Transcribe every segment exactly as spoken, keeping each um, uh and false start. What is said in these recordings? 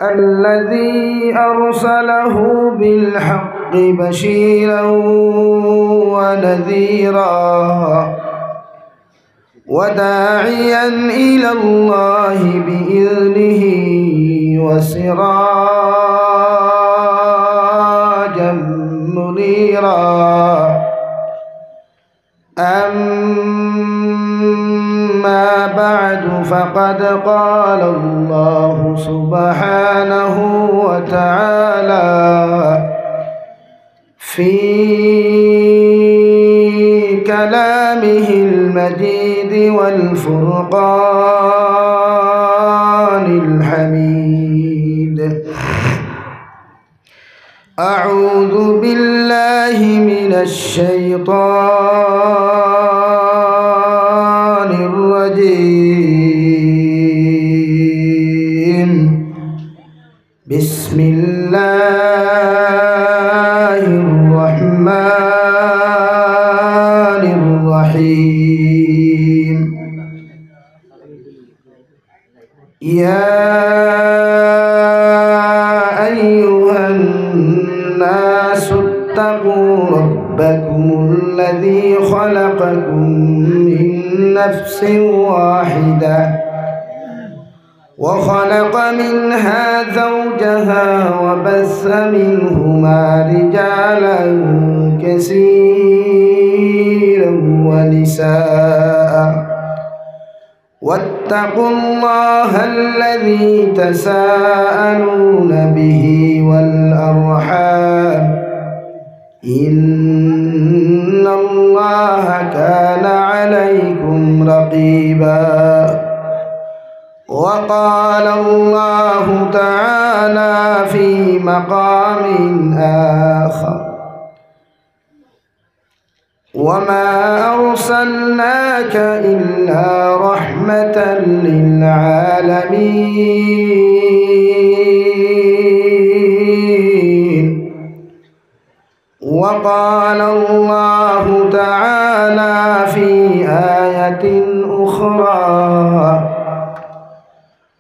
الذي أرسله بالحق بشيرا ونذيرا وداعيا إلى الله بإذنه وسراجا منيرا. أما بعد، فقد قال الله سبحانه وتعالى في كلامه المجيد والفرقان الحميد: أعوذ بالله من الشيطان الرجيم. بسم الله الرحمن الرحيم. يا أيها الناس اتقوا ربكم الذي خلقكم من نفس واحدة وخلق منها زوجها وبث منهما رجالا كثيرا ونساء، واتقوا الله الذي تساءلون به والأرحام، إن الله كان عليكم رقيبا. وقال الله تعالى في مقام آخر: وما أرسلناك إلا رحمة للعالمين. وقال الله تعالى في آية أخرى: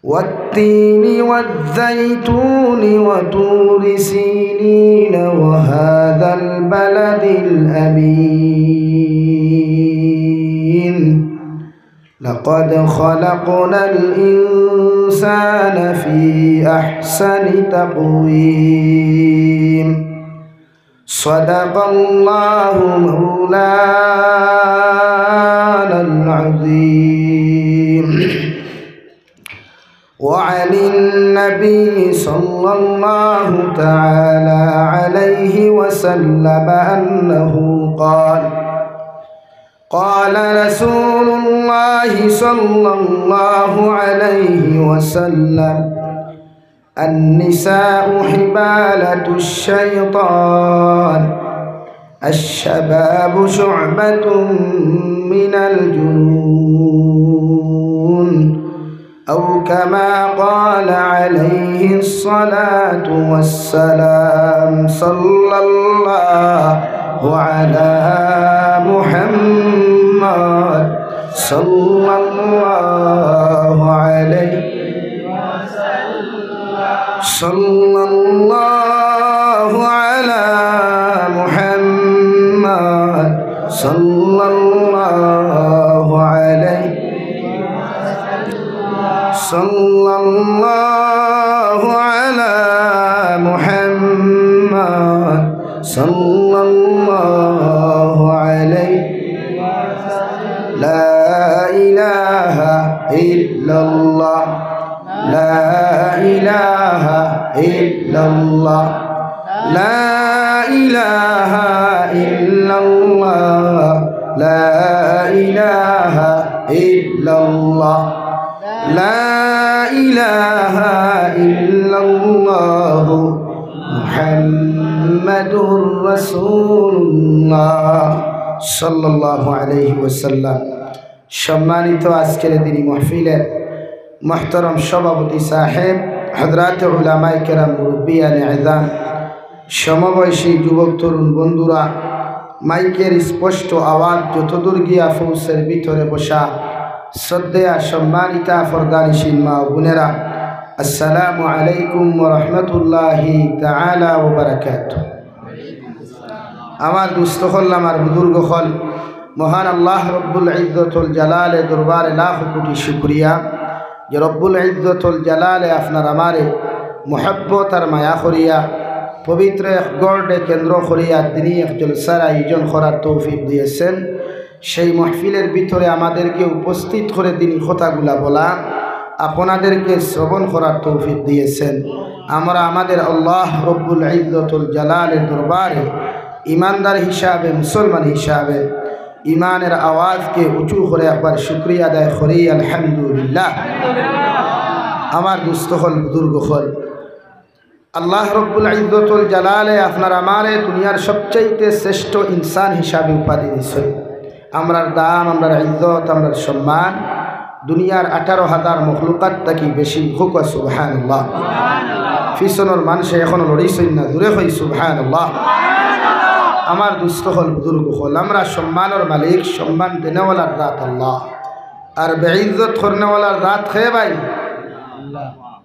والتين والزيتون وطور سينين وهذا البلد الأمين. لقد خلقنا الإنسان في أحسن تقويم. صدق الله مولانا العظيم. وعن النبي صلى الله تعالى عليه وسلم أنه قال: قال رسول الله صلى الله عليه وسلم: النساء حبالة الشيطان، الشباب شعبة من الجنون، أو كما قال عليه الصلاة والسلام. صلى الله على محمد، صلى الله عليه، صلى الله على محمد، صلى الله عليه، صلى الله على محمد، صلى الله عليه. لا إله إلا الله، لا إله إلا الله، لا إله إلا الله، لا إله إلا الله، لا إله إلا الله، محمد رسول الله، صلى الله عليه وسلم. সম্মানিত আজকের দিনী মাহফিলের মুহতারাম সভাপতি সাহেব, হযরাতে উলামায়ে কেরাম, মুরব্বিয়ানে এজাম, সমবয়সী যুবক তরুণ বন্ধুরা, মাইকের স্পষ্ট আওয়াজ যতদূর গিয়া পৌঁছের ভিতরে বসা শ্রদ্ধেয়া সম্মানিতা পর্দানিশীন মা ও বোনেরা, আসসালামু আলাইকুম ওয়া রাহমাতুল্লাহি তাআলা ওয়া বারাকাতুহু। আমার দুস্ত অকল, আমার বুজুর্গ অকল, মহান আল্লাহ রব্বুল ইজ্জতুল জালালে দরবারে লাখ কোটি শুকরিয়া যে রব্বুল ইজ্জতুল জালালে আপনার আমারে মহব্বত আর মায়া করিয়া পবিত্র এক গড়ে কেন্দ্র করিয়া দিনি এক জলসার আয়োজন করার তৌফিক দিয়েছেন। সেই মাহফিলের ভিতরে আমাদেরকে উপস্থিত করে দিনি কথাগুলা বলা, আপনাদেরকে শ্রবণ করার তৌফিক দিয়েছেন। আমরা আমাদের আল্লাহ রব্বুল ইজ্জতুল জালালের দরবারে ইমানদার হিসাবে, মুসলমান হিসাবে ইমানের আওয়াজকে উঁচু করে একবার শুকরিয়া আদায় করি, আলহামদুলিল্লাহ। আমার দুস্ত অকল, বুজুর্গ অকল, আল্লাহ রব্বুল ইজ্জতুল জালালে আপনার আমারে দুনিয়ার সবচাইতে শ্রেষ্ঠ ইনসান হিসাবে উপাধি দিছে। আমরার দাম, আমরার ইজ্জত, আমরার সম্মান দুনিয়ার আঠারো হাজার মখলুকাত থাকি বেশি। কউক্কা সুবহানাল্লাহ। পিছনর মানষে এখনো লড়িছইন না, জোরে কই সুবহানাল্লাহ। আমার দুস্ত অকল, বুজুর্গ অকল, আমরা সম্মানর মালিক, সম্মান দেনেওয়ালার জাত আল্লাহ, আর বেইজ্জত করনেওয়ালার জাত কে ভাই?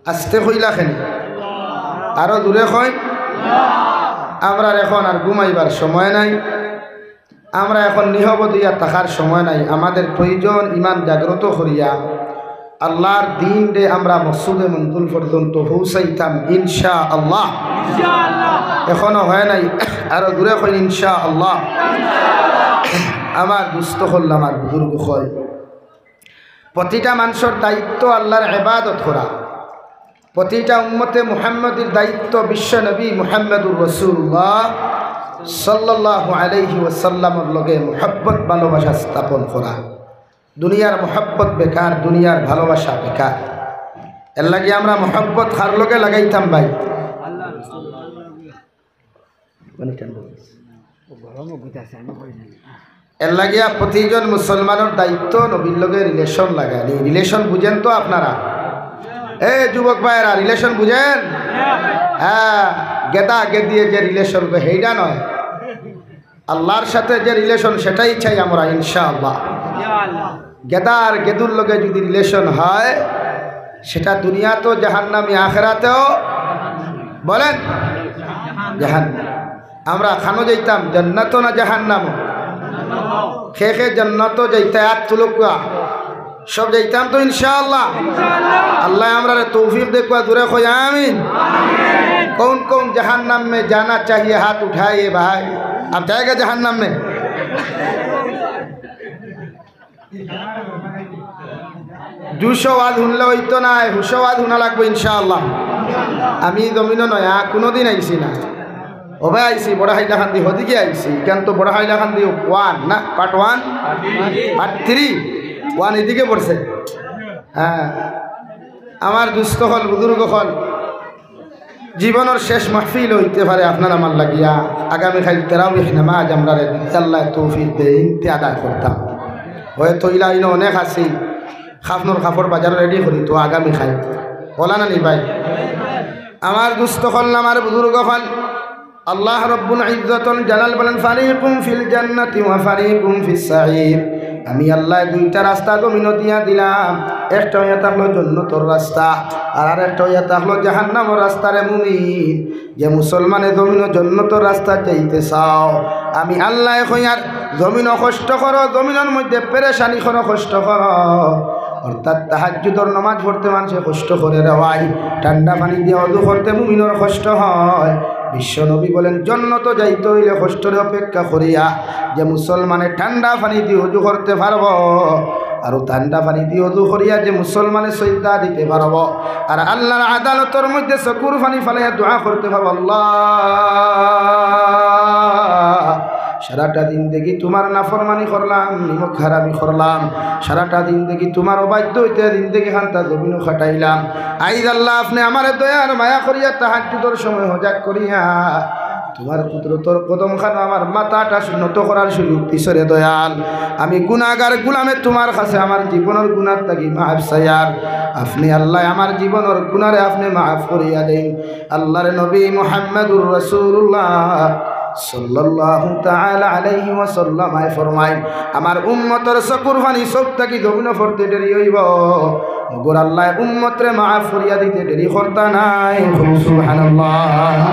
আস্তে কইলা কেনে? আরো জোরে কইন। আমরার এখন আর ঘুমাইবার সময় নাই, আমরা এখন নিহবদ অইয়া থাকার সময় নাই। আমাদের প্রয়োজন ইমান জাগ্রত করিয়া আল্লাহর দিনরে আমরা মকসুদে মনজুর পর্যন্ত পৌঁছাইতাম ইনশাআল্লাহ। এখনো হয় নাই, আরো জোরে কইন ইনশাআল্লাহ। আমার দুস্ত অকল, আমার বুজুর্গ অকল, প্রতিটা মানষর দায়িত্ব আল্লাহর ইবাদত করা। প্রতিটা উম্মতে মুহাম্মদীর দায়িত্ব বিশ্ব নবী মুহাম্মদুর রাসূলুল্লাহ সাল্লাল্লাহু আলাইহি ওয়াসাল্লামর লগে মহব্বত ভালোবাসা স্থাপন করা। দুনিয়ার মহব্বত বেকার, দুনিয়ার ভালোবাসা বেকার। এর লাগি আমরা মহব্বত কার লগে লাগাইতাম ভাই? এর লাগিয়া প্রতিজন মুসলমানর দায়িত্ব নবীর লগে রিলেশন লাগানি। রিলেশন বুঝেন তো আপনারা? এ যুবক ভাইরা, রিলেশন বুঝেন? হ্যাঁ, গেদা গেদিয়ে যে রিলেশন, হেইডা নয়। আল্লাহর সাথে যে রিলেশন, সেটাই চাই আমরা ইনশাআল্লাহ। গেদার গেদুর লগে যদি রিলেশন হয়, সেটা দুনিয়াতেও জাহান্নামি, আখেরাতেও, বলেন, জাহান্নাম। আমরা খানো যাইতাম, জান্নাতো না জাহান্নামো? কে কে জান্নাতো যাইতা, আত তুলুক্কা। সব যাইতাম তো ইনশাআল্লাহ। আল্লাহ আমরারে তৌফিক দেউক্কা, জোরে কই আমিন। कौन कौन जहन्नम में जाना चाहिए, हाथ उठाइए भाई। आप जाएगा जहन्नम में? দুশো ওয়াজ হুনলে অইতো নায়, হুশো ওয়াজ হুনা লাগবো ইনশাআল্লাহ। আমি জমিনো নয়া, কুনুদিন আইছি না। অবায় আইছি, বড় হাইলাকান্দি, হদিকে আইছি। ইখান তো বড় হাইলাকান্দি ওয়ান না, part one, part three, one এদিকে পড়ছে। হ্যাঁ, আমার দুস্ত অকল, বুজুর্গ অকল, জীবনর শেষ মাহফিল অইতে পারে আপনার আমার লাগিয়া। আগামীকাইল তারাবিহ নামাজ আমরারে যদি আল্লায় তৌফিক দেইন, তে আদায় করতাম। হয়তো ইলা ইনো অনেক আছি, খাফনর কাপড় বাজারো রেডি করি তো আগামীকাইল। অলা না নি ভাই? আমার দুস্ত অকল, আমার বুজুর্গ অকল, আল্লাহ রব্বুল ইজ্জতুল জালাল বলেন, "ফারিকুম ফিল জান্নাতি ওয়া ফারিকুম ফিস সাঈর।" আমি আল্লায় দুইটা রাস্তা জমিনো দিয়া দিলাম, একটা অইয়া থাকলো জন্নতর রাস্তা, আর আরেকটা অইয়া থাকলো জাহান্নামর রাস্তা। রে মুমিন, যে মুসলমানে জমিনো জন্নতর রাস্তা যাইতে চাও, আমি আল্লায় কইয়ার জমিনো কষ্ট করো, জমিনর মধ্যে পেরেশানি করো, কষ্ট করো, অর্থাৎ তাহাজ্জুদর নামাজ পড়তে মানষে কষ্ট করে রে ভাই, ঠান্ডা পানি দিয়া অজু করতে মুমিনর কষ্ট হয়। বিশ্ব নবী বলেন, জন্নতো যাইতে অইলে কষ্টরে অপেক্ষা করিয়া যে মুসলমানে ঠান্ডা পানি দিয়া অজু করতে পারবো, আর ও ঠান্ডা পানি দিয়া অজু করিয়া যে মুসলমানে সইজদা দিতে পারবো, আর আল্লাহর আদালতর মধ্যে চকুর পানি ফালাইয়া দোয়া করতে পারবো, "আল্লাহ, সারাটা জিন্দেগি তুমার নাফরমানি করলাম, নিমক হারামি করলাম, সারাটা জিন্দেগি তুমার অবাধ্য অইতে জিন্দেগি খান্তা জমিনো কাটাইলাম। আইজ আল্লাহ আপনে আমারে দয়া আর মায়া করিয়া তাহাজ্জুদর সময় হজাগ করিয়া তুমার কুদরতর কদম খানো আমার মাথাটা নত করার সুযোগ দিছো রে দয়াল। আমি গুনাগার গুলামে তুমার কাছে আমার জীবনর গুনার থাকি মাফ চাইয়ার। আপনে আল্লাহ আমার জীবনর গুনারে আপনে মাফ করিয়া দেইন।" আল্লাহর নবী মুহাম্মাদুর রাসূলুল্লাহ সাল্লাল্লাহু তাআলা আলাইহি ওয়াসাল্লাম আয় ফরমাইন, আমার উম্মতর চকুর পানি চোখ থাকি জমিনো পড়তে দেরি অইবো, ওগর আল্লায় উম্মতরে মাফ করিয়া দিতে দেরি করতা নায়। কও সুবহানাল্লাহ।